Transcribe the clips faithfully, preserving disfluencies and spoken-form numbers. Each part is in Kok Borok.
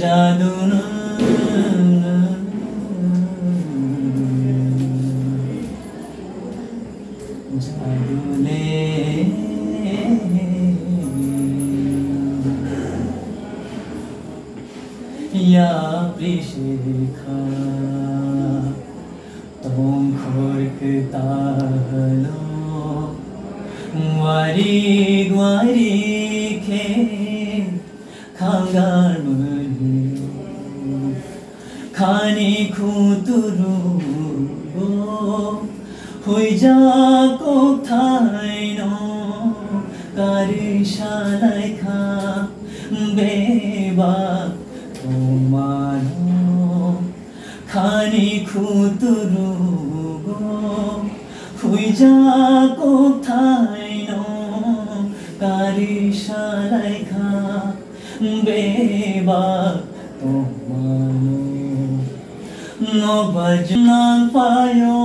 Jadu na, jadu le. Yapri shikha tongkhor kwtalo warik warik khe khangar mwnio khani khuturugo huijak kokthaino karwi salaikha bebak tongmano. Khani khuturugo huijak kokthaino karwi salaikha bebak tongmano. Nokbar jwnang phaio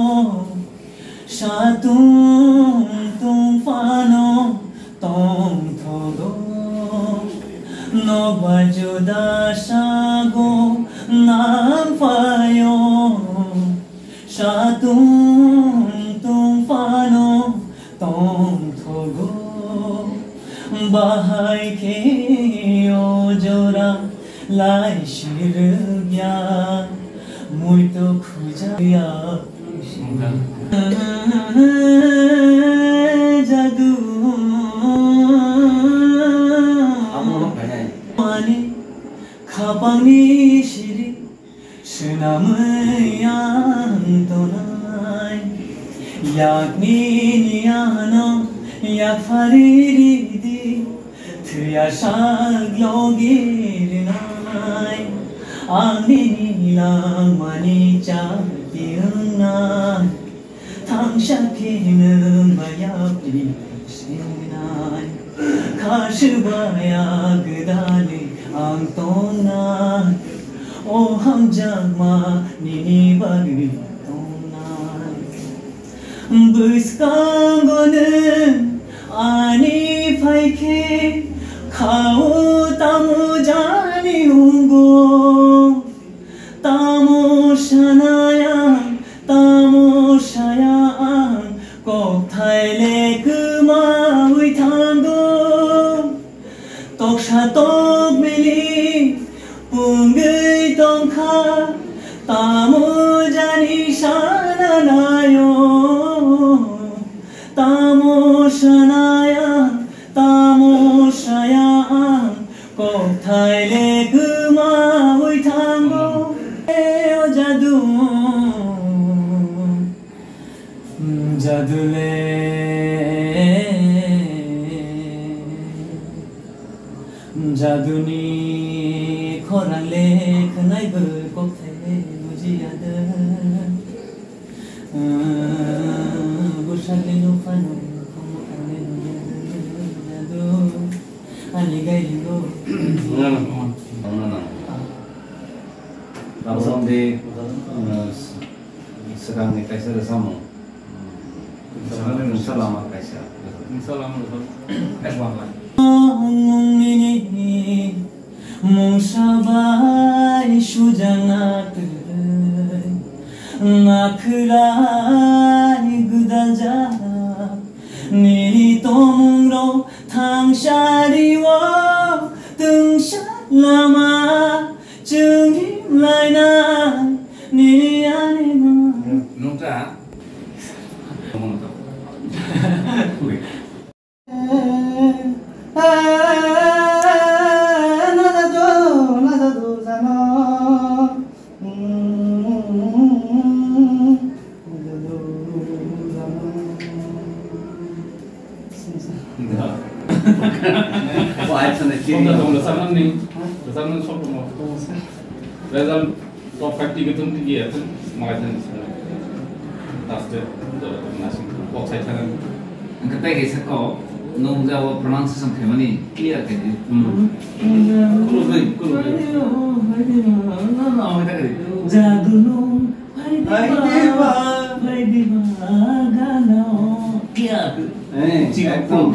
satung tung phano tongthogo. Nokbar juda sago nang phaio satung tung phano tongthogo. Bahai khe o jora lai sirwkya muito khujakya. Jadu mani khapangni siri swnamwi ang tonai. Yakni niyano yakphari ridi. Thwiya sak logi rinai, ang nini langmani chati wngnai. Thangsa khe nwng ba yapri sinai, kha swbaya gwdalwi ang tongnai. O hamjakma nini bagwi tongnai. Bwskango nwng ani phaikhe, khao tamo jani wngo. Tamo sanai ang, tamo saya ang, kokthai le kwmawi thango. Toksa tokmili pungwi tongkha, tamo jani sana naio. Tamo sanai ang, tamo saya ang, kokthai le kwmawi thango. E o jadu. Jadu le, jaduni khorang le khwnai bo kokthai le bujiya de. Bwsakni nokphano khumukani nungya de jadu ani gairingo. Nana, nana. Tabuk de, Swkangni kaisa rwchapmung. Rwchapmung. Rwchapmung kaisa. Rwchapmung rwchapmung. Nini mungsa bai sujak naktwrwi, nakhwrai gwdaljak. Nini tongmungrok thangsario twngsa lama. Chwng himlaina nini ani ma. Nukta. Bo ai sana chini. Tongda tongda sana ni. Sana ni sok tongda. Result top five ticket tum tigi ya tum malai sana sana. Taste jala tum nasi. Kok sai sana. Angka tai kaisa kok, nung jabo pronunciation khaimani clear khaidi. Hmm. Kulubui, kulubui. Jadu nung. Phai diba, phai diba, phai diba, gana o. Kiya. Eh, chikon ekdom.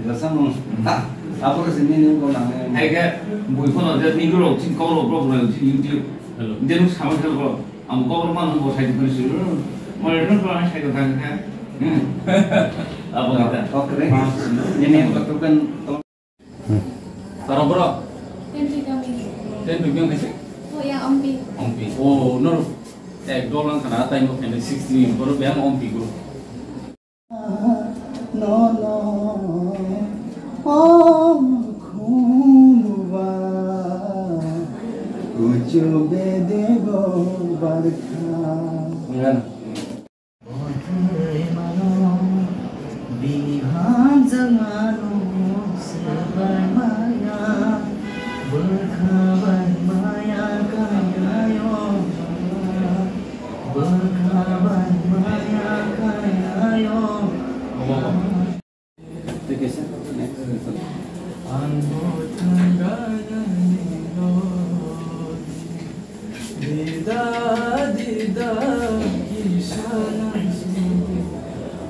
Rasa mo. Ah, apa sih ini, ini kau nanya? Hai ke, bui phone aja, ni kau chin kau lo, bro, bro, chin YouTube. Hello. Dia nuk sama sekali kau. Ang kau rumah nunggu saya di sini. Mulai dulu kalau saya datang ke. Hmm. Apa kita? Oke, deh. Ini yang betul kan. Sarang bro. Ten to kami. Ten to kami sih? Oh, yang Ompi. Ompi. Oh, no. Eh, dolang kana time of sixteen. Baru biang Ompi bro. No, no, o khumuba, kuchu bedego barkha. Ngan. Bini hamjak ano swbai maya, bwkha bai maya kailayo. Bwkha bai maya kailayo. Ang bo thangganani lo. Dida, dida, kisa nang sidi.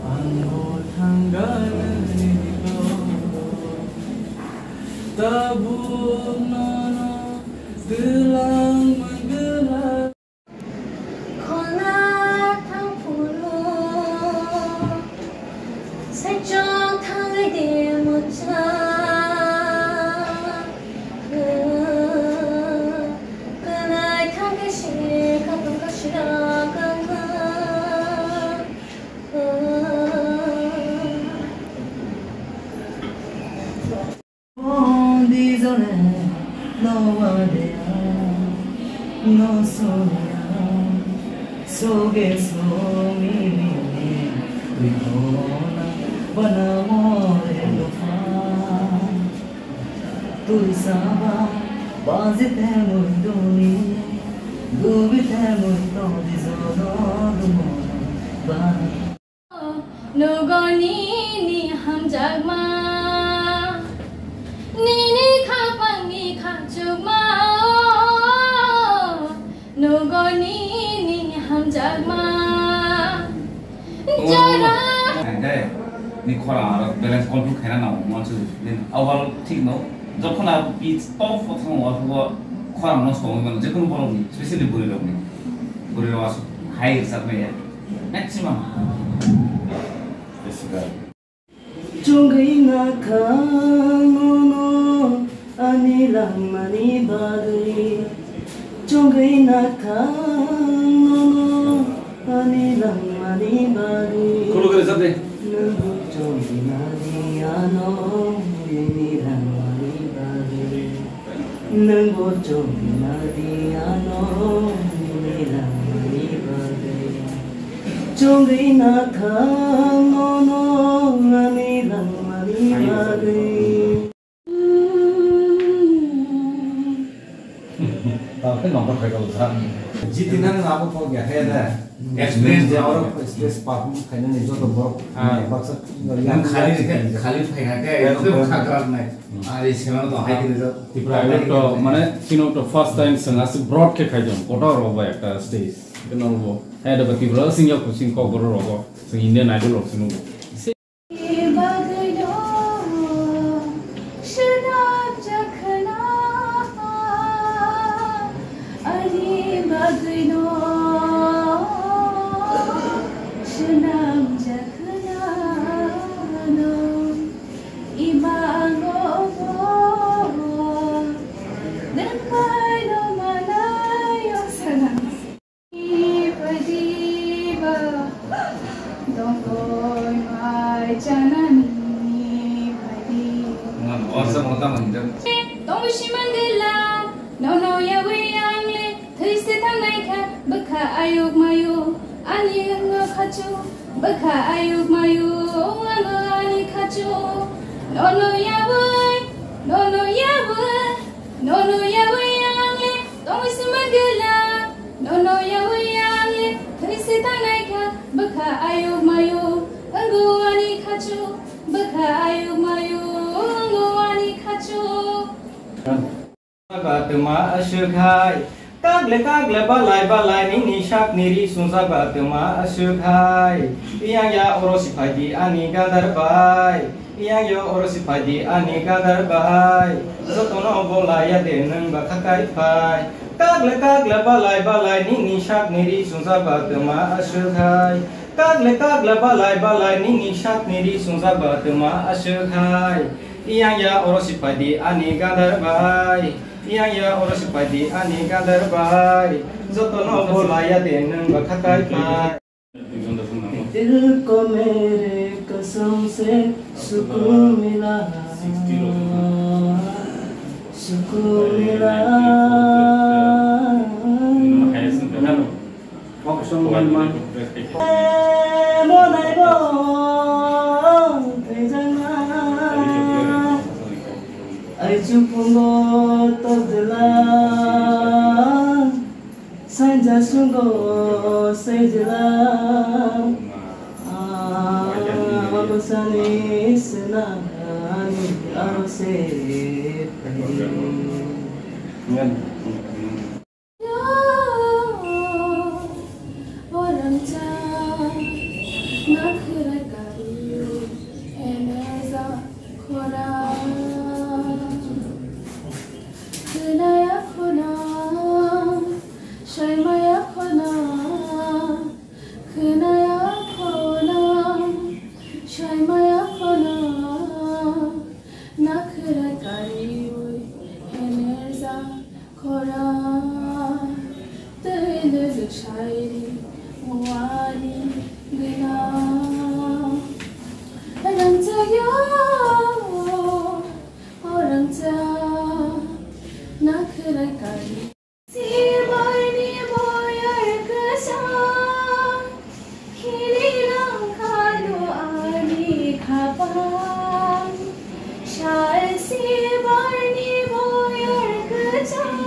Ang bo thangganani lo. Tabuk nono twlang mangwlak. Khwna thang phuru saichung thangwi de muchang. Kwnai thangkhe se khatungkha kashira kangkha. Di jone no wadea, no soya, soge so mi mi mi, wi hona bana more lufa. Tui saba baji te mui duni, dubi te mui to di jono dumo ba. Nogo nini hamjakma, nini khapangni khakchukma o, nogo nini hamjakma. Jara. Dai, ni khorang aro balance control khaina nango, mansu ni awal thik no, jokhon aro pitch top o thango, abo khorang nosto wngwi mano, jekunu borokni, specially bwrwi rokni, bwrwi rok aswk high rwchapmaya. Maximum. Chungwi nakhang nono ani langmani bagwi. Chungwi nakhang nono ani langmani bagwi. Khulugwi rwchap di. Nwngbo chongwi nadi ano ani langmani bagwi. Nwngbo chongwi nadi ano ani langmani bagwi. Chongwi nakhang nono ani langmani bagwi. Tamo khe nongkhor khaikha bwsa. Jiti nang abo kok ya khe da. Experience je oro stage perform khainani joto borok. Ah. Baksa nang khali khe, khali phaina khe ekdom khakrak nai. Ari sema to hai khe da. Private to mane chino to first time sanga se broad khe khaijam. Kota ro ba ekta stage. Keno ro. Hai da ba Tripura sing yok sing kok boro ro. Sing Indian Idol rok sing. Bagwino swnam jakhna, ani bagwino swnam jakhna no, imango bo nangkhaino manai o swnam. Phaidi ba, dongkoi mai chanani phaidi. Ngan, o sa mo ta man jang. Tongwi si man gela, nono yawi ang le, thwi se thangnai kha, bwkha ayuk mayu, ani ang no khachu, bwkha ayuk mayu, ang ani khachu, nono yawi, nono yawi. Nono yawi ang le tongwi se man gela, nono yawi ang le thwi se tangnai kha, bwkha ayuk mayu, wngo ani khachu, bwkha ayuk mayu, wngo ani khachu. Ba twma aswk hai, ta Kagle kagle balai balai nini sakni ri sungjak ba twma aswk hai. Iyang ya oro si phaidi ani gadar bai. Iyang ya oro si phaidi ani gadar bai. Jotono bolai ya de nwng ba khakai phai. Kagle kagle balai balai nini sakni ri sungjak ba twma aswk hai. Kagle kagle balai balai nini sakni ri sungjak ba twma aswk hai. Iyang ya oro si phaidi ani gadar bai. Iyang ya oro si phaidi ani gadar bai. Jotono bolai ya de nwng ba khakai phai. दिल को मेरे कसम से सुकून मिला, सुकून मिला। Ai chukpungo todla, sanja sungo sejla. Abosani senani arose. Khorang twi lwlwk sairi wani gwnang. Rangchak yo, o rangchak, na khwrai kari. Sibaini boyar kwchang. Khili langkha do ani khapang, sal sibarni boyar kwchang.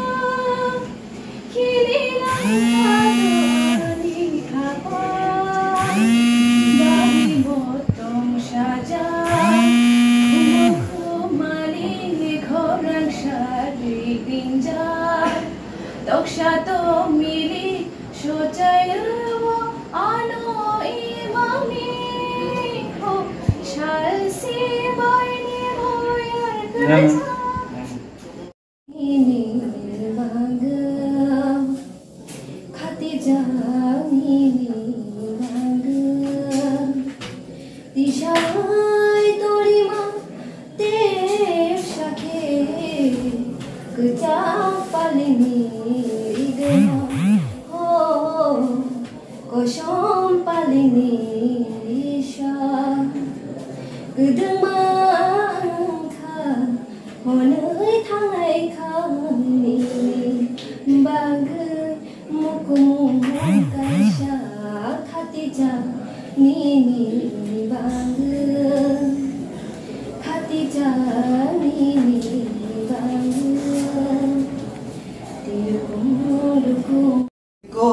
Khili langkha do ani khapang, bari botong sajak, khumali khorang sari dingjak, toksa to mili. Sochai rwo ano imangni ho, sal sibaini boyar kwchang. Nini bagwi, khati jang nini bagwi. Tisai torima tepsa khe kwchang palini rigwma ho, kosom palini risa kwdwngma wngkha, hwnwi thangnai kha nini bagwi. Mukumung kaisa khatijak nini bagwi, khatijak nini bagwi. Tirkum dukum. Ko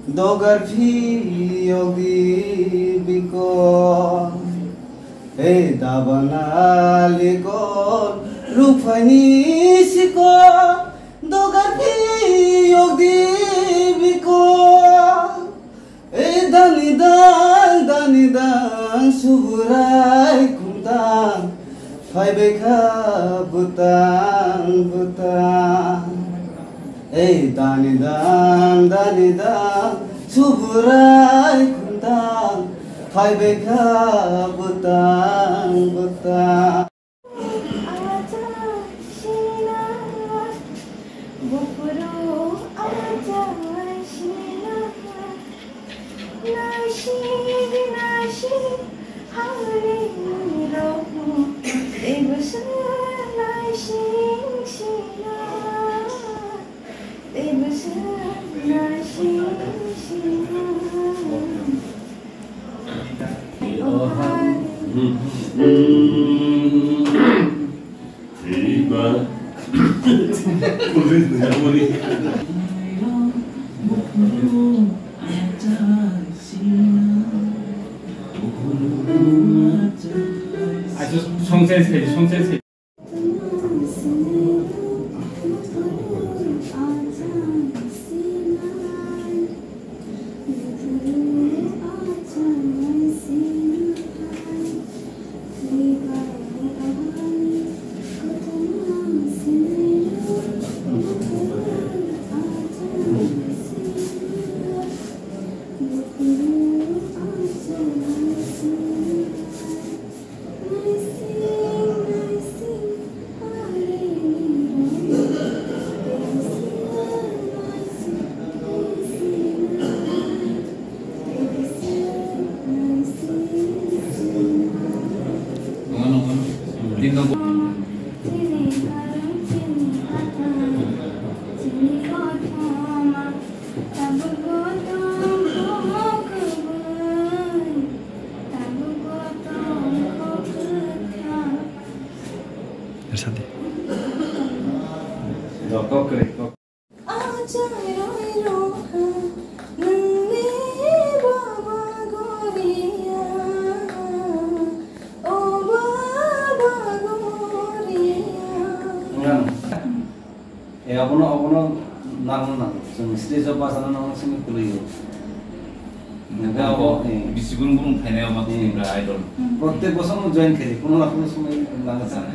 dogar phi yogi biko, e dabana liko ruphani siko. Dogar phi yogdi biko, e dani dang, dani dang, suburai kumtang, phaibai kha butang, butang. E dani dang, dani dang, suburai kumtang, phaibai kha butang, butang. Acha sina, bufuru acha sina, nasi nasi hari rohu, ebusu nasi sina. Song change khai, song change khai. Chini karwi chini hathai, chini kothoma, tabukbo tongkho kwbwi, tabukbo tongkho kwthang. Ersa di. Achai roi rokha nungni baba goria, o baba goria. Ngang. E, abono, abono nang nang. Chwng stage o bachana nang simi kwlwi o. Nang abo, e. Bisi gurung gurung phainai o ma, e, Tripura Idol. Prottek bosor no join khaidi, kuno na kuno somoi nang sana.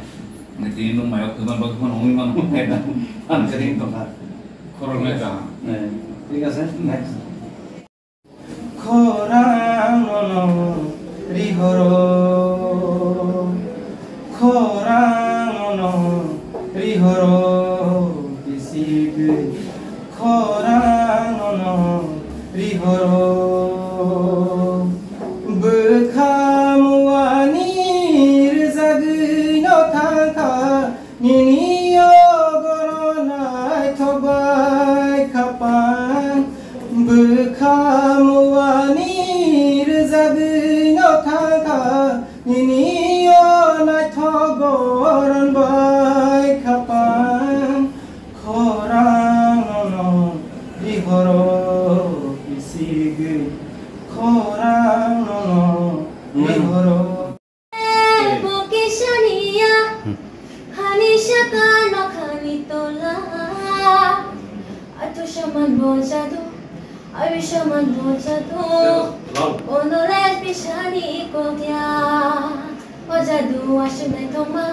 Nge tini nwng mayo kwma bagwi phano wngwi mano khe da. Ang khe ring tongkha. Khoroknwi kaham. Eh, thik ase, next. Khorang nono rihoro, khorang nono rihoro, bisigwi khorang nono rihoro. Bwkha muani rwjagwi no thangkha, nini yogoro naithok bai khapang. Bwkha muani rwjagwi no thangkha, nini yo naithok goron bai khapang. Khorang nono rihoro bisigwi, khorang nono rihoro. Bo kisaniya, hani saka nokhani tola. Atu saman bo jadu, ayu saman bo jadu. Ono les pisani kokya. O jadu aswk naithokma,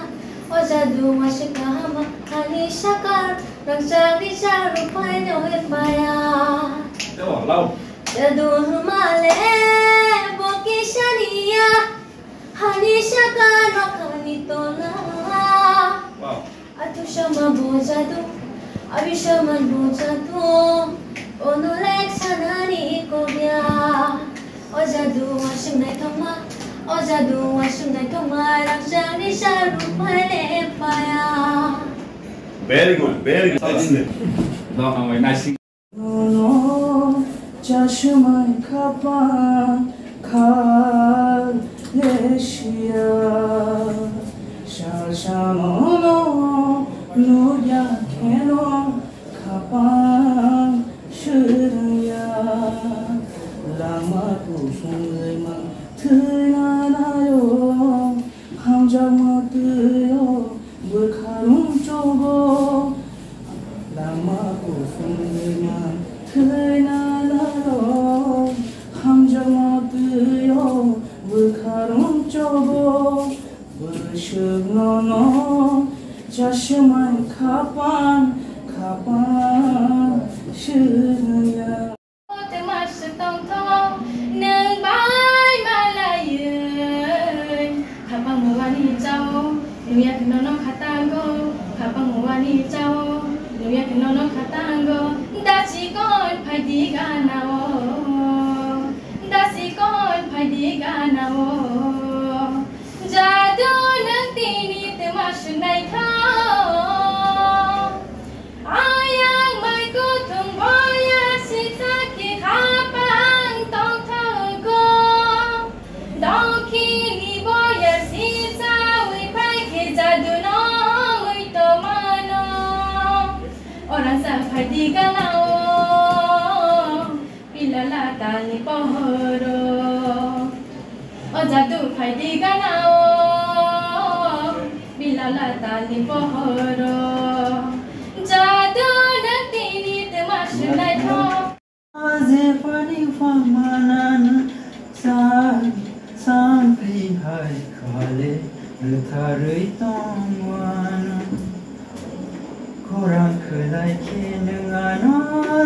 o jadu aswk kahama, hani sakar, rangchak rijak rwphai no epaya. Jadu hwnmale, bo kisaniya, hani saka nokhani tola. Atu sama bo jadu, abi sama bo jadu, ono lek sanani kokya. O jadu aswk naithokma, o jadu aswk naithokma, rangchak rijak rwphai le paya. Very good, very good. Excellent. Nono chasmai khapang khalesia, sal samono nukya kheno khapang swrwngya. Lama kusungwi mang thwina nayo, hamjakma twiyo bwkha rung chogo. Lama kusungwi mang thwina nayo, hamjakma twiyo bwkha rung chogo. Bwswk nono chasmai khapang khapang swrwngya. Twma swk tongthok nwng bai malaiwi. Khapang muani chao, nungya khe nono khatango. Khapang muani chao, nungya khe nono khatango. Dasi kon phaidi ganao, dasi kon phaidi ganao. Jadu nwng tini twma swk naithok. Ayang mai kuthung boya sisa khe khapang tongthogo. Dokhini boya sisa wi phai khe jadu no mui to mano. Orang sa phaidi ganao. Bilala talni pohoro, o jadu phaidi ganao. Bilala talni pohoro, jadu nwng tini twma swk naithok. Jephani phamanano sa Sampli hai khale rwtharwi tongmano. Khorang khwlai khe nwng ano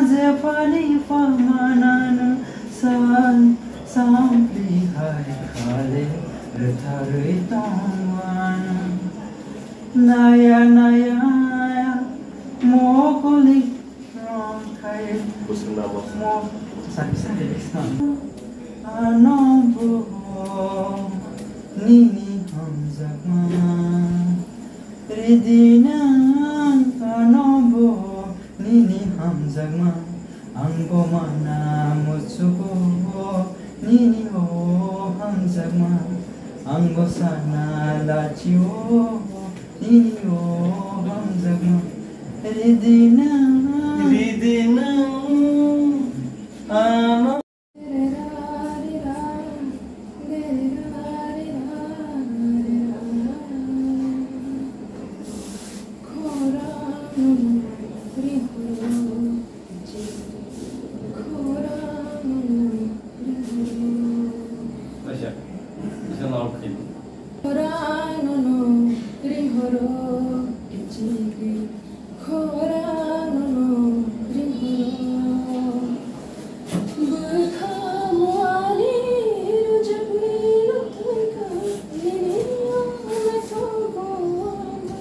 jephani phamanano sa-, sampli hai khale rwtharwi tongmano. Naya naya mokoli Rong khai. Bwswk nabo. Mo, sari, sari, sari. Ano bo nini hamjakma. Ridi nang ano bo nini hamjakma, ang bo mana muchugo nini o hamjakma, ang bo sana lachio nini o hamjakma. Ridi nang, ridi nang ano Khorang no rihoro kichigwi, khorang no rihoro. Bwkha muani rwjagwi lukthai kha, nini yong naithok gormai.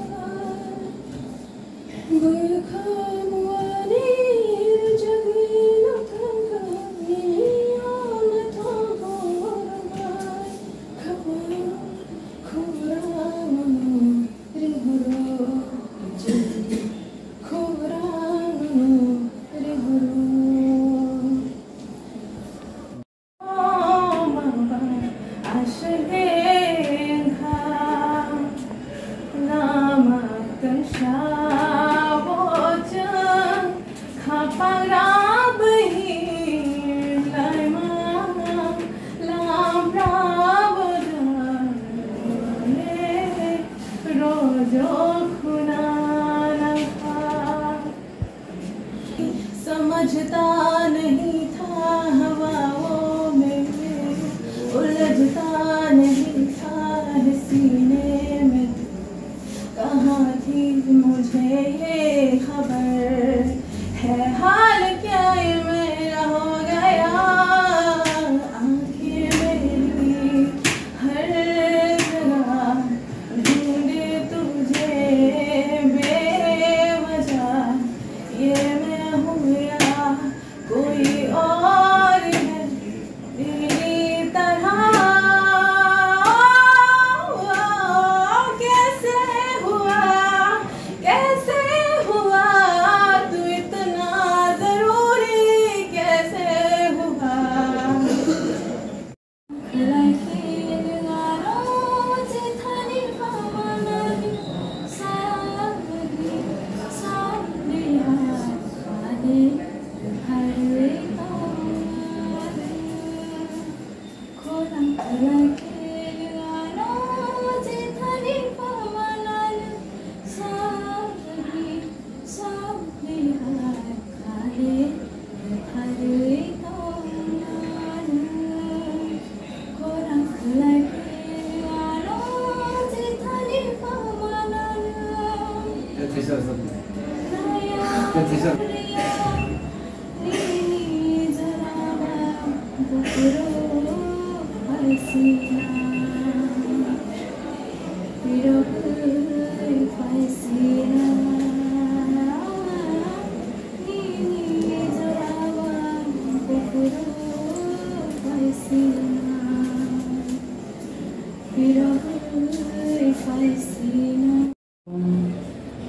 Bwkha muani rwjagwi lukthai kha, nini yong naithok gormai. Khapang khorang no rihoro, jodi khorang no rihoro. O mama, aswk wngkha lama twngsa o chwng. Khapang rabwi laima lamra bodole rojo khuna nangkha. समझता नहीं था हवाओं में, उलझता नहीं था है सीने में। कहाँ थी मुझे ये खबर, है हाल क्या ये मेरा हो गया। आंखें मेरी हर जगह ढूंढे तुझे बेवजह, ये मैं हूँ या कोई और है तेरी तरह। ओ, ओ, कैसे हुआ, कैसे हुआ, तू इतना जरूरी कैसे हुआ।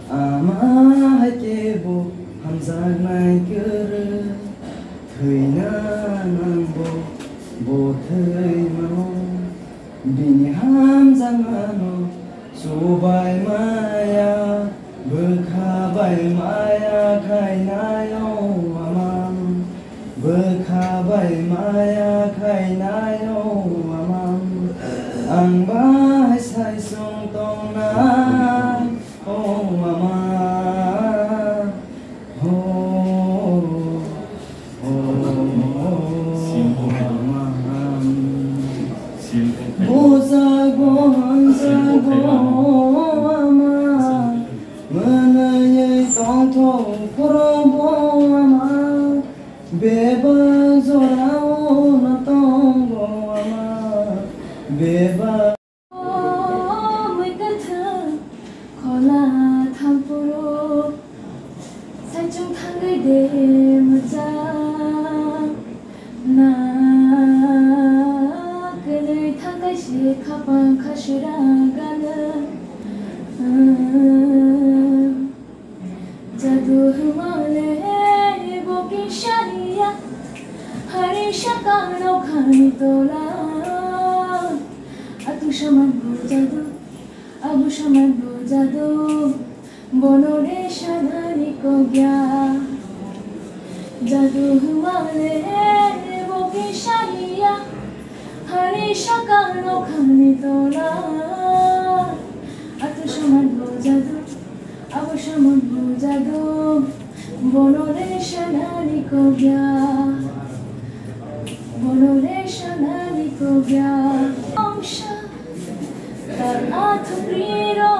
Ama hai kebo hamjaknai kwrwi, thwina nangbo bo thwimano. Bini hamjakmano chubai maya, bwkha bai maya khainai o ama. Bwkha bai maya khainai o ama, ang bai sai song tongnai o ama. Ho, ho, ho, ama. Bujak bo hamjak bo ama, mwnwi tongthok phuru bo ama. Bebak jorao no tongo ama, bebak. O mui kwthwng khola thangphuru, saichung thangwi de mwchang. Na kwnwi thangkai se khapang khasura gana. Tola, atu saman bo jadu, abu saman bo jadu, bono re sanani kogya. Jadu hwmale bo kisa hiya, hani sakano khani tola. Atu saman bo jadu, abo saman bo jadu, bono re sanani kogya, bono re sanani kogya. Tongsa, tal athupriro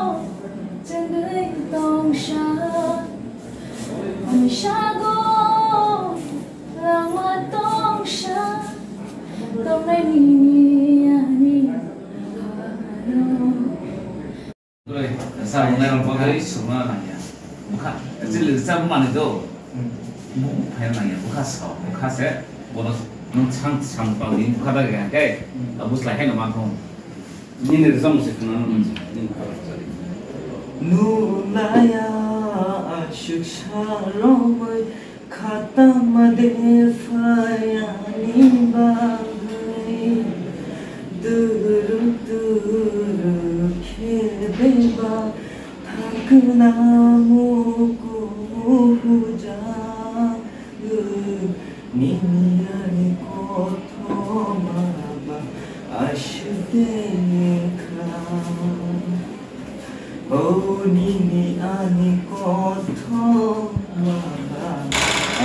chengwi tongsa, ani sago lama tongsa, tongnai nini ani hano. Sa mwnai rok bagwi sungna nangya. Bwkha, actually, sa mani do. Bwkha phai nangya, bwkha sa, bwkha se, bono nung sang, sang pang ni bwkha da ga kai. Abo slai hai no ma thong. Nini rijak se khna nung. Nunaya aswk saromwi khatama de phai ani bagwi. Duru duru khe beba thangna muku huja. Nini ani kothoma ba aswk de kha. O nini ani kothoma ba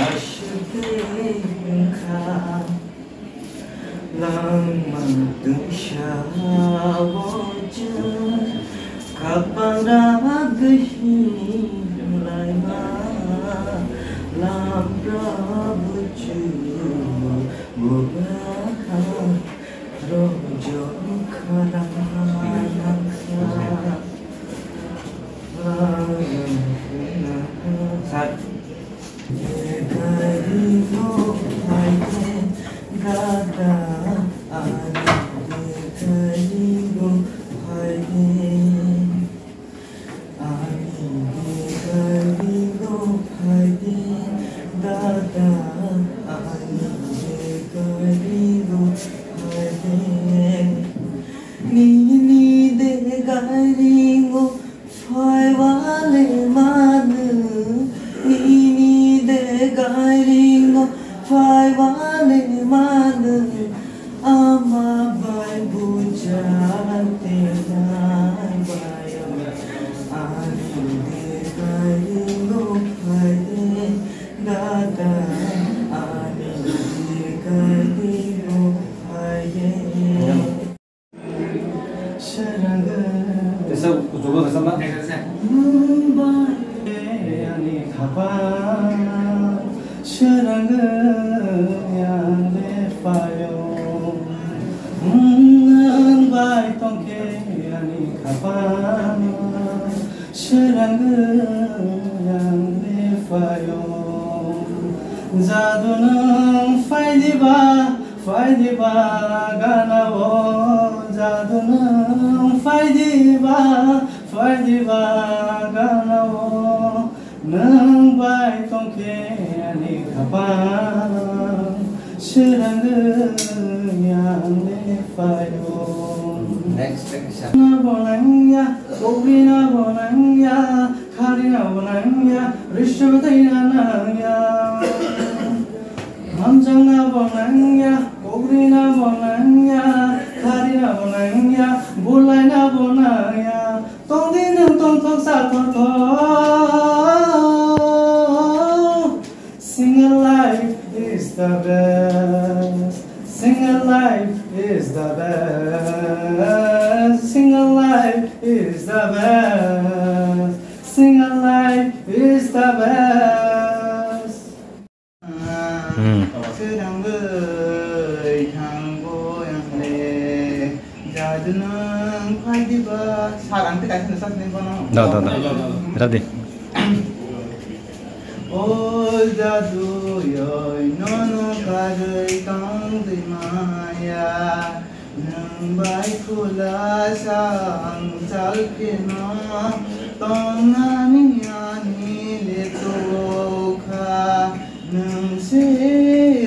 aswk de kha. Langma tungsa o chwng khapang ragwi hini laima. Lam Prabhu chu bwkha rojak kha. Sat. Gari no phaide, dada, ani de gari no phaide. Ani de gari no phaide, dada, ani de gari no phaide. Nini de gari no phaiwale manu, nini de gari no phaiwale manu, ama bai buja tenai bai. Ani de gari no phaide, dada, ani de gari no phaide. Tesa kuchugo tesa na? Ani khapang srangwi ang le phaio. Nwng bai tongkhe ani khapang srangwi ang le phaio. Jadu nwng phai diba, phai diba gana o, jadu nwng phai diba, phai diba gana o. Nwng bai tongkhe ani khapang srangwi ang le phaio. Next, next. Na bo nangya, kogri na bo nangya, khari na bo nangya, risho dai na nangya. Hamjang na bo nangya, kogri na bo nangya, khari na bo nangya, bulai na bo nangya. Tongdi nwng tongthok sa thotho. Single life is the best. Single life is the best. Single life is the best. Single life is the best. Hmm. Srangwi thangbo yang le, jadu nwng phai diba. Sar ang tei kaisa nwsa sini bono. Da, da, da. Radi. O jadu yoi nono karwi tong twi maya. Nwng bai khulasa ang chalkhe no tongnani ani le tokha. Nwng se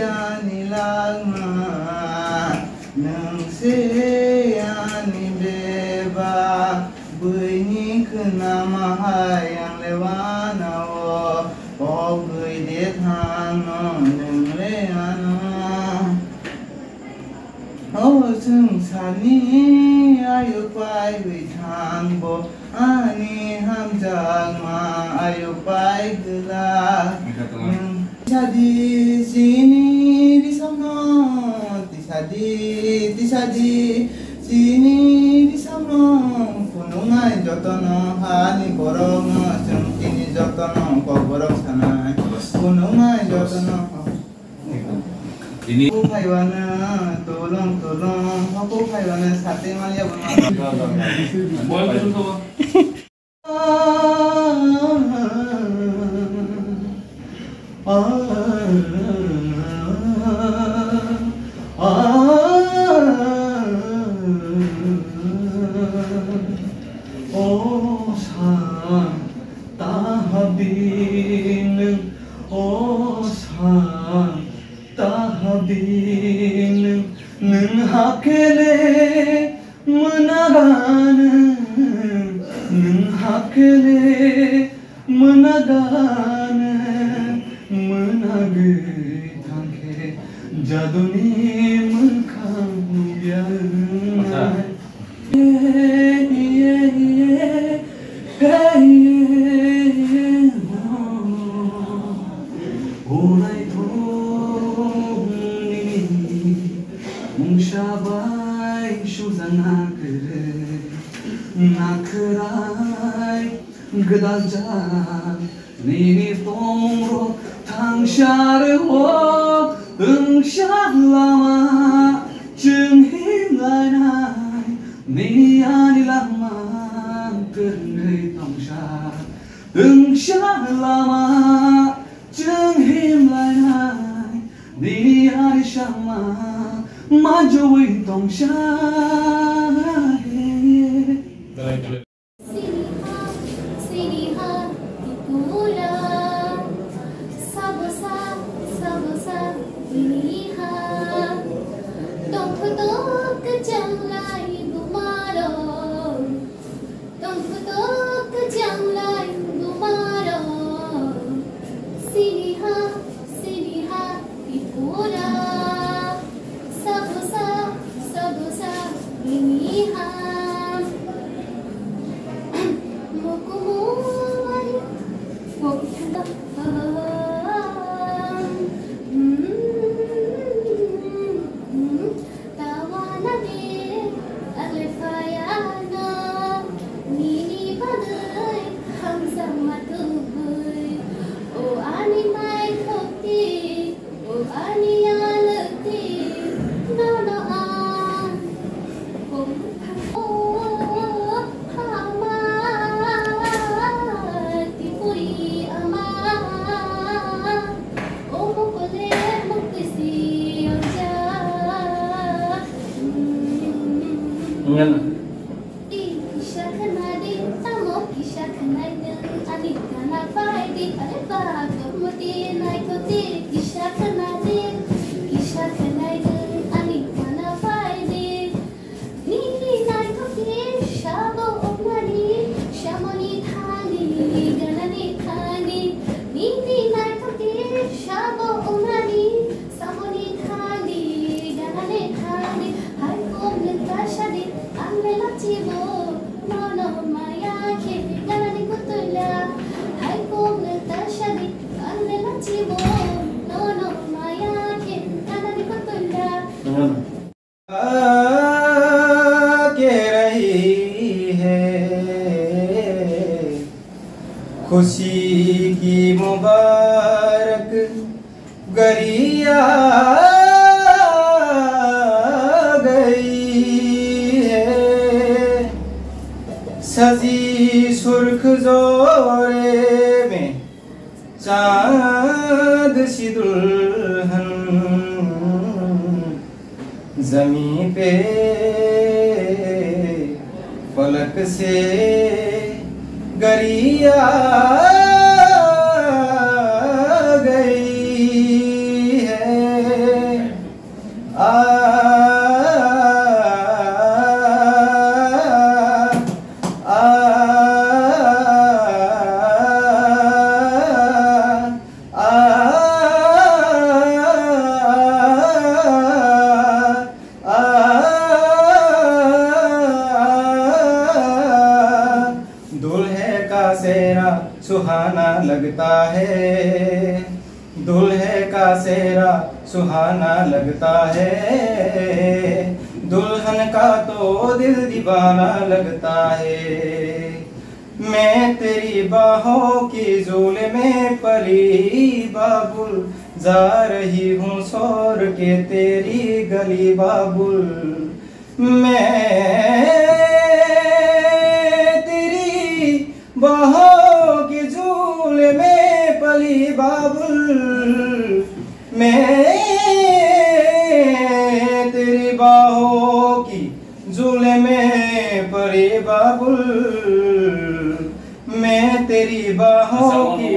ani langma, Buini khwnama hai ang le wana o, kok gwi de thang no nwng le ano. O chwng sani ayuk pai gwi thang bo, ani hamjakma ayuk pai gwla. Tisa di chini risokno, tisa di, tisa di chini risokno, phunuknai jotono hani borokno chwng tini jotono kokborok sanai. Phunuknai jotono. Tini. Haku phaiwano tulung tulung, haku phaiwano sate manya bono. O san, ta habdi nwng, o san, ta habdi nwng, nwng hakhe le mwnagan, nwng hakhe le mwnagan, mwnagwi thangkhe jaduni mwkhang nukya wngnai. O naithok nini mungsa bai sujak nakhwrai, nakhwrai gwdaljak nini tongmungrok thangsa rwo, twngsa lama chwng himlainai. Nini ani lama kwrwngwi tongsa, twngsa lama chwng himlainai. Nini ani sama manjawi tongsa. Siniha, siniha, Tripura. Sabosa, sabosa, siniha. Tongthotok kwchanglai bumarok. Tongthotok kwchanglai bumarok. Siniha, siniha, Tripura. Sabosa, sabosa, nini ham. Mukumu wai, wai thangka. Tawana de, ale fayana, nini bagwi hamjakma tubui. O ani mai thokti, o ani alokti, nono ang kong thang. O ama, tipuri ama, o mokole moktisi oja. Ingana. Di kisa khwnadi, tamo kisa khwnai nwng ani gana phaidi. Are ba, gomoti naithokdi, kisa khwnadi, kisa khwnai nwng ani gana phaidi. Nini naithokdi, sabo wngnani, samoni thani, ganani thani. Nini naithokdi, sabo wngnani, samoni thani, ganani thani. Hai kok nwng ta sadi, ang le lachibo, nono maya khe ganani kutula. Hai kok nwng ta sadi, ang le lachibo, nono maya khe ganani kutula. के रही है खुशी की मुबारक घड़ी आ गई है। सजी सुर्ख जोड़े में चांद सी दुल्हन जमीं पे फलक से घड़ी आ गई है। आ, आ, सेहरा सुहाना लगता है, दूल्हे का सेहरा सुहाना लगता है, दुल्हन का तो दिल दीवाना लगता है। मैं तेरी बाहों की झूले में पली बाबुल, जा रही हूँ छोड़ के तेरी गली बाबुल। मैं तेरी बाहों के झूले में पली बाबुल, मैं तेरी बाहों की झूले में पली बाबुल, मैं तेरी बाहों की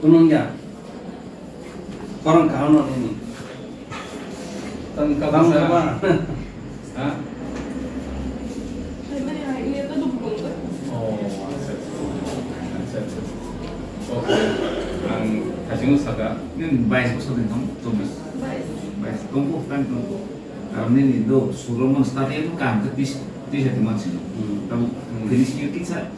Kunung ya. Korang kaham no nini. Tang kabang kaba. Ha? Oh, acha, acha. Acha, acha. Okay. Ang kasing saka. Nini bais bosor ni tong, tong. Bais. Bais. Tong ko, tang tong ko. Karon nini do, suro mon start ya, kam ke tis, tis ya teman sino. Hmm. Tam, hmm, finish ya, tis ya.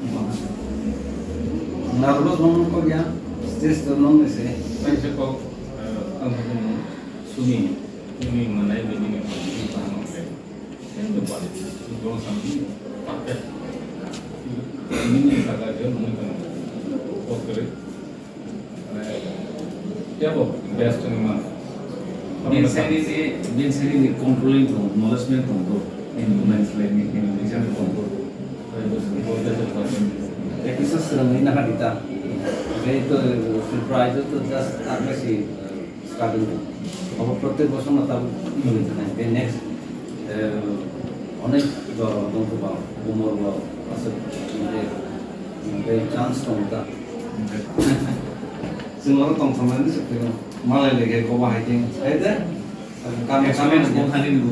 Nervous mon ko ya, stress to non ese. Bais ko, eh, ang ko suni, ini mana ini, ini mana ini, ini mana ini. Ini buat itu, itu doang sampai pakai. Ini nih, kagak dia mau kan. Oke. Best ni man. Bin sini ni, bin sini ni controlling tong, knowledge man tong to, in women's like ni, in vision control. Ekisa sirang ni naha dita. Bai to, surprise to just agre si, uh, starting. Abo prottek bosor no tabuk muli tanai. Bai next, uh, onek jora tong to ba, umor ba, aswk, bai, bai chance tong ta. Chwng oro tongthoknani se phai-o. Malai lege kobo hai khe. Hai de? Kami, kami experience bo khani ni.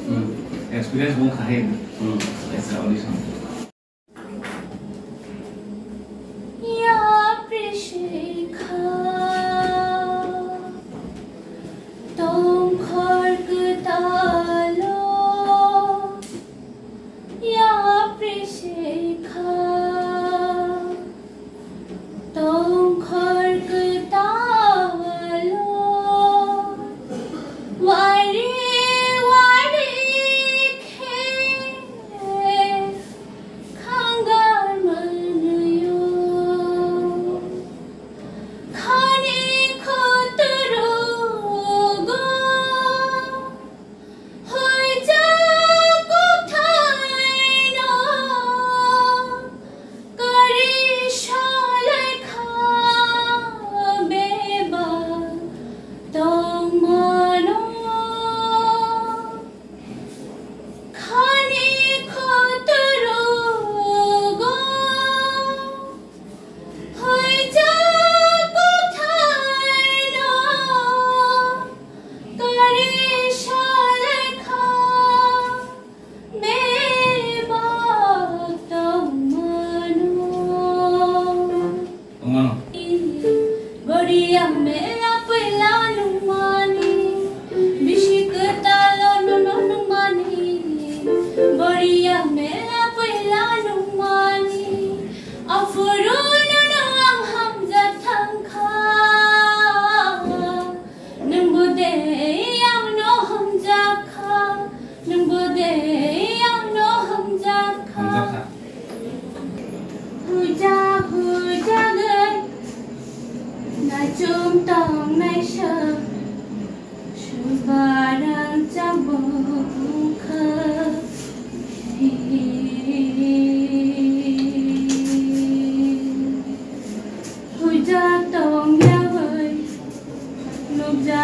Hmm. Experience bo khani ni. Hmm. As a audition. Ya Prishikha, tongkhor kwtalo. Ya Prishikha, tongkhor kwtalo, wari wari khe khangar manwio, khani khotorogo. Hoijak kothaino kari salai kha bebak tongmano. Khani khotorogo Hoijak kothaino kari salai kha bebak tongmano. Tongmano.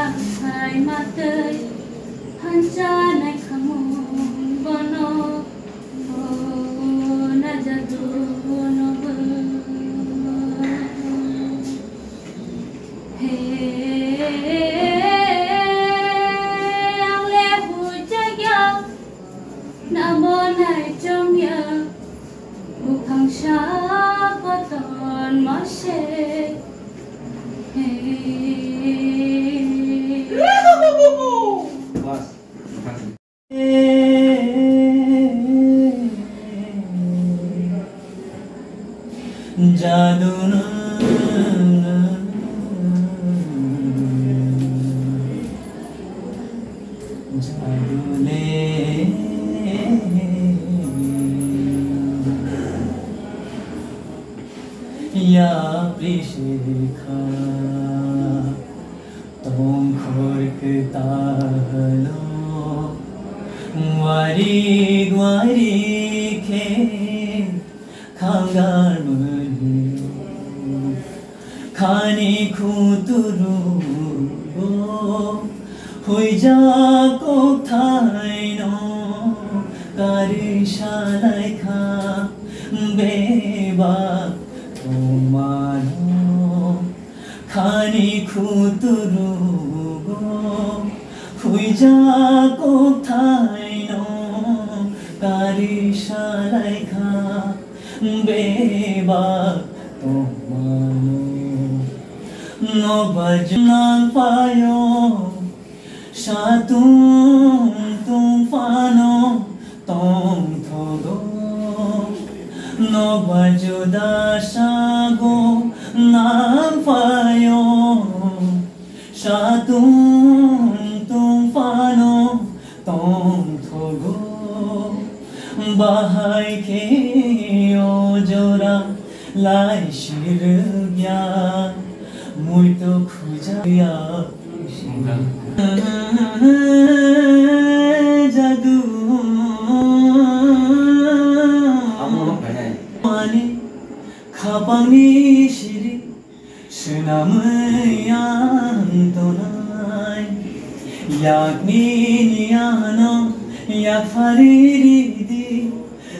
Hai matwi hancha naikhamung bono, o najadu bono bo. He, ang le hujagya. Nabo naichomya, buphang sa koton mose. Bas. Jaduna, jadule, ya prishikha. Tongkhor kwtalo warik warik khe khangar mwnwi khani khuturugo huijak kokthaino karwi salaikha bebak tongmano. Khani khuturugo huijak kokthaino karwi salaikha bebak tongmano. Nokbar jwnang phaio. Satung tung phano tongthogo, nokbar juda sago nang phaio. Satung tung phano tongthogo, bahai khe o jora lai sirwkya, muito khujakya. Jadu. Mani khapangni siri swnamwi ang tonai. Yakni niyano yakphari ridi.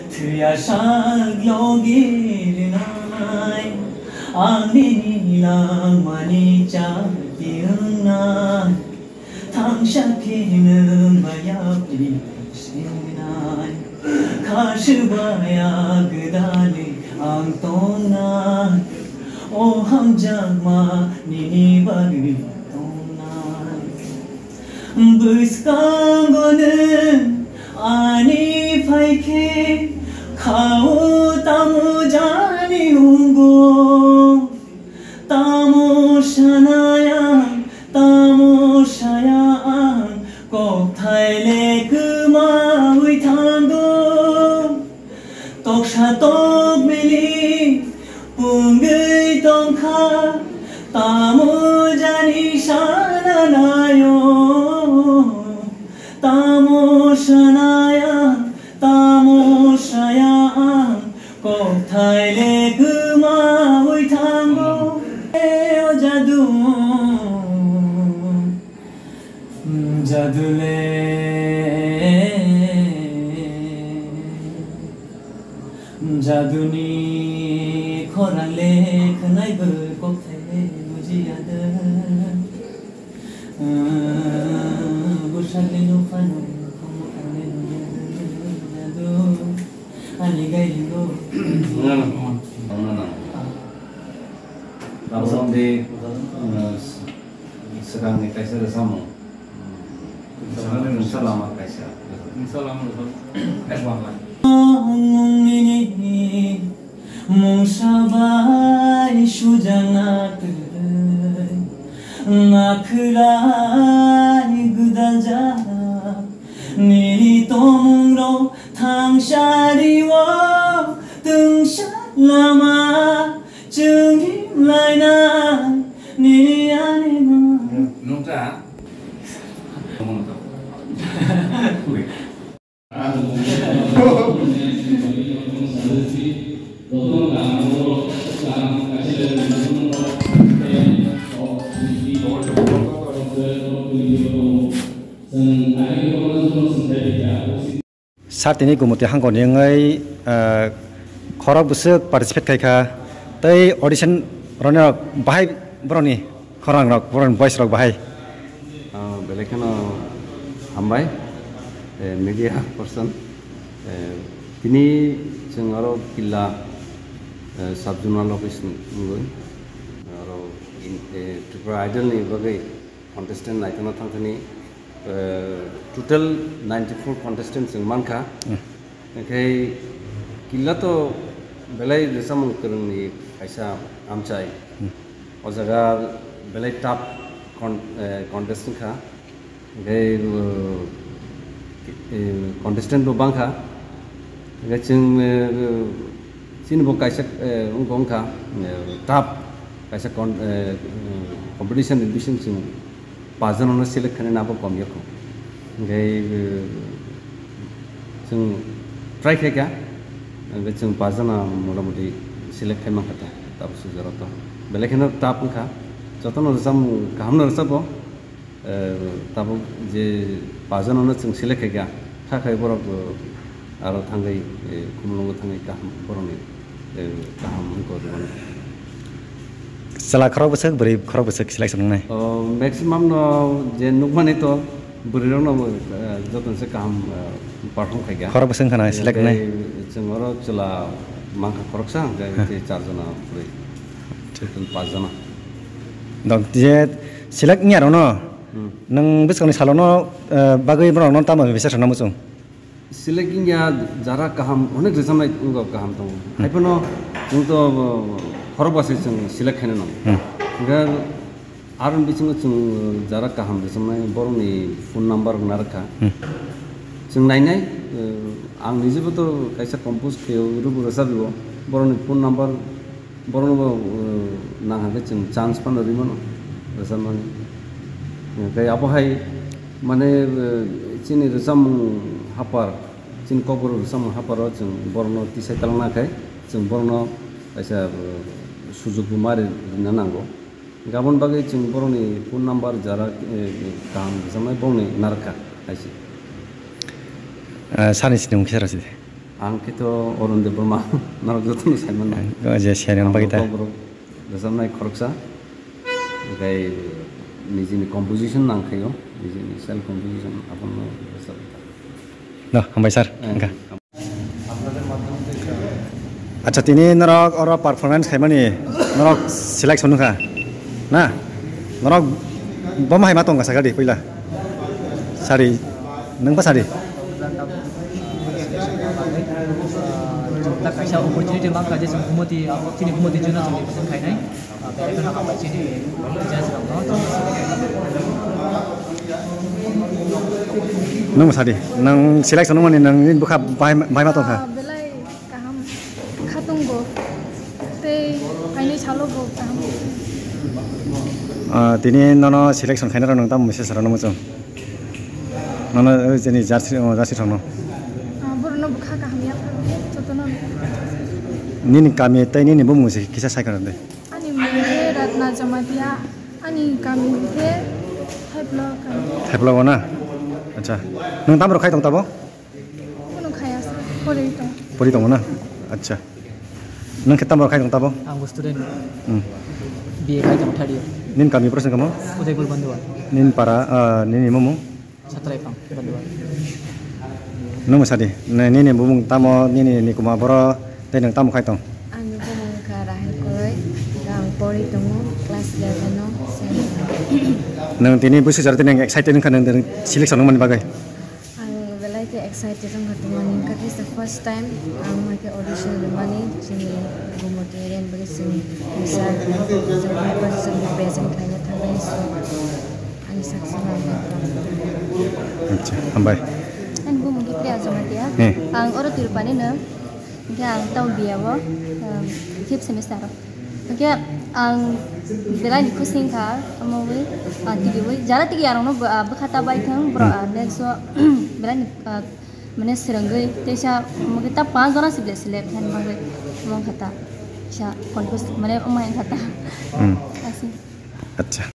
Thwiya sak logi rinai, ang nini langmani chati wngnai. Thangsa khe nwng ba yapri sinai, kha swbaya gwdalwi ang tongnai. O hamjakma nini bagwi tongnai. Bwskango nwng ani phaikhe, khao tamo jani wngo. Tamo sanai ang, tamo saya ang, kokthai le kwmawi thango. Toksa tokmili pungwi tongkha, tamo jani sana nayo. Tamo sanai ang, tamo saya ang, kokthai le kwmawi thango. E o jadu. Jadule, jaduni khorang le khwnai bo kokthai le bujiya de. Bwsakni nuphano khumukha le nuya de jadu. Ani gailingo. Tabuk de, uh, swkangni kaisa rwchapmung. Mungsa lama kaisa. Mungsa lama rwchapmung. Mungsa bai sujak naktwrwi, nakhwrai gwdaljak. Nini tongmungrok thangsario twngsa lama. Chwng himlaina nini ani ma. Nungta. Sir tini Gumoti hangkoni wngwi, eh, khorok bwswk participate khai kha, tei audition rwnairok bahai borokni khorang rok, borokni voice rok bahai. Ah, belai kheno hambai, eh, media person. Eh, tini chwng aro Killa, eh, sub zonal office wngwi, aro in, eh, Tripura Idol ni bagwi contestant naitokna thangthani, eh, total ninety four contestant chwng mankha. Hmm. Hwnkhe Killa to belai rwchapmung kwrwngni kaisa amchai. Hmm. O jaga belai tough con-, eh, contest wngkha. Hwnkhe, eh, eh, contestant bo bangkha. Hwnkhe chwng, eh, chini bo kaisa, eh, wngkha, wngkha, eh, tough kaisa con-, eh, eh, competition ni bising chwng pajano no select khainani abo kom yakho. Hwnkhe, eh, chwng try khaikha, hwnkhe chwng pajano motamoti select khai mankha ta, tabuk swijaro to. Belai kheno tough wngkha, jotono rwchapmung kaham no rwchapo, eh, tabuk je pajano no chwng select khaikha, kha khai borok, eh, aro thangwi, eh, Khumulwngo thangwi kaham borokni, eh, kaham wngkha rwmani. Chwla khorok bwswk, bwrwi khorok bwswk selection wngnai? Oh, maximum no je nukmani to bwrwi rokno, eh, joto se kaham, eh, perform khaikha. Khorok bwswk wngkha na select wngnai? Tei chwng oro chwla mankha khoroksa, hwnkhe tei char jona bwrwi. Acha. Total pas jona. Dok je select wngya rokno, hmm, nwng bwskangni salono, eh, bagwi borokno tamo bisa sana muchung? Select wngya jara kaham, onek rwchapnai wngkha kaham tongo. Hmm. Haiphano chwng to, uh, khorokba se chwng select khaina nango. Hmm. Hwnkhe aroni bisingo chwng, uh, jara kaham rwchapnai borokni phone number narwkha. Hmm. Chwng nainai, uh, ang nijebo to kaisa compose khe rwbo rwchapbo, borokni phone number Borokno bo, uh, nang hwnkhe chwng chance phano rwi mano rwchapmani. Tei abo hai, mane, uh, chini rwchapmung hapar, chini Kokborok rwchapmung haparo chwng borokno tisai talangna khe chwng borokno kaisa, uh, sujukbo ma rwna nango. Aboni bagwi chwng borokni phone number jara, uh, kaham rwchapnai borokni narwkha hai se. Ah, sani sinimung kisa rw sidi. Ang khe to Arun Debbarma, norok jotono sai mano. O je siyani wng bagwi ta. Ang Kokborok rwchapnai khoroksa, tei nijini composition nang khaio, nijini self composition abono rwchapnai. No, hambai sir, eh, wngkha. Acha, tini norok oro performance khaimani norok selection wngkha na? Norok bo ma hai ma tongkha sakha di puila. Sari, nwng ba sari? Chwng ta kaisa opportunity mankha je chwng Gumoti, abo chini Gumoti jona chwng represent khainai. Ah, belai kheno hambai chini judge rokno. Nwng sadi, nwng selection wngmani nwng nini bwkha bahai, bahai ma tongkha? Ah, belai kaham khatung bo. Tei phainai salo bo kaham. Ah, tini nono selection khainai rok nwng tamo message rwna muchung? Nono, o, jeni jersey, o, jersey rokno. Ah, borokno bwkha kaham ya, jotono. Nini kami tei nini bumung se kisa sai khna de. Ani mung khe Ratna Jamatia, ani kami khe Thaiplo kami. Thaiplo na? Acha. Nwng tamo rok khai tong tabo? Kuno khaya se, pori tong. Pori tongo na? Acha. Nwng khe tamo khai tong tabo? Ang bo student. Hmm. B A khai tong third year. Nini kami boro se kamo? Udaipur Bandewal. Nini para, ah, nini bumung? Satraipang Bandewal. Nwng sadi, nini bumung tamo, nini nikuma boro, tei nwng tamo khai tong? Ani bumung kha Rahel Koroi, ang pori tongo class eleven o, same. Nwng tini bwswk jora tini excited wngkha nwng selection wngmani bagwi? Ang belai khe excited wngkha, tongmani wngkha khe se first time ang hai khe audition rwmani chini Gumoti area ni bagwi chini sir, chini present khlaina thangmani se ani success ang. Acha, hambai. Ani bumung khe Priya Jamatia. He. Ang oro Tirupani no, hingke ang tamo B A o, um, fifth semester o. Hingke ang belai ni khusi wngkha, omo wi, ah, tigi wi, jara tigi arokno bo, ah, bwkha ta bai thang, borok, ah, next o, belai ni, ah, mane swrwngwi, teisa, omo khe ta panch jona se belai select khaina bagwi, omo wngkha ta, kisa confuse, mane omo wngkha ta. Hmm. Aswk. Acha.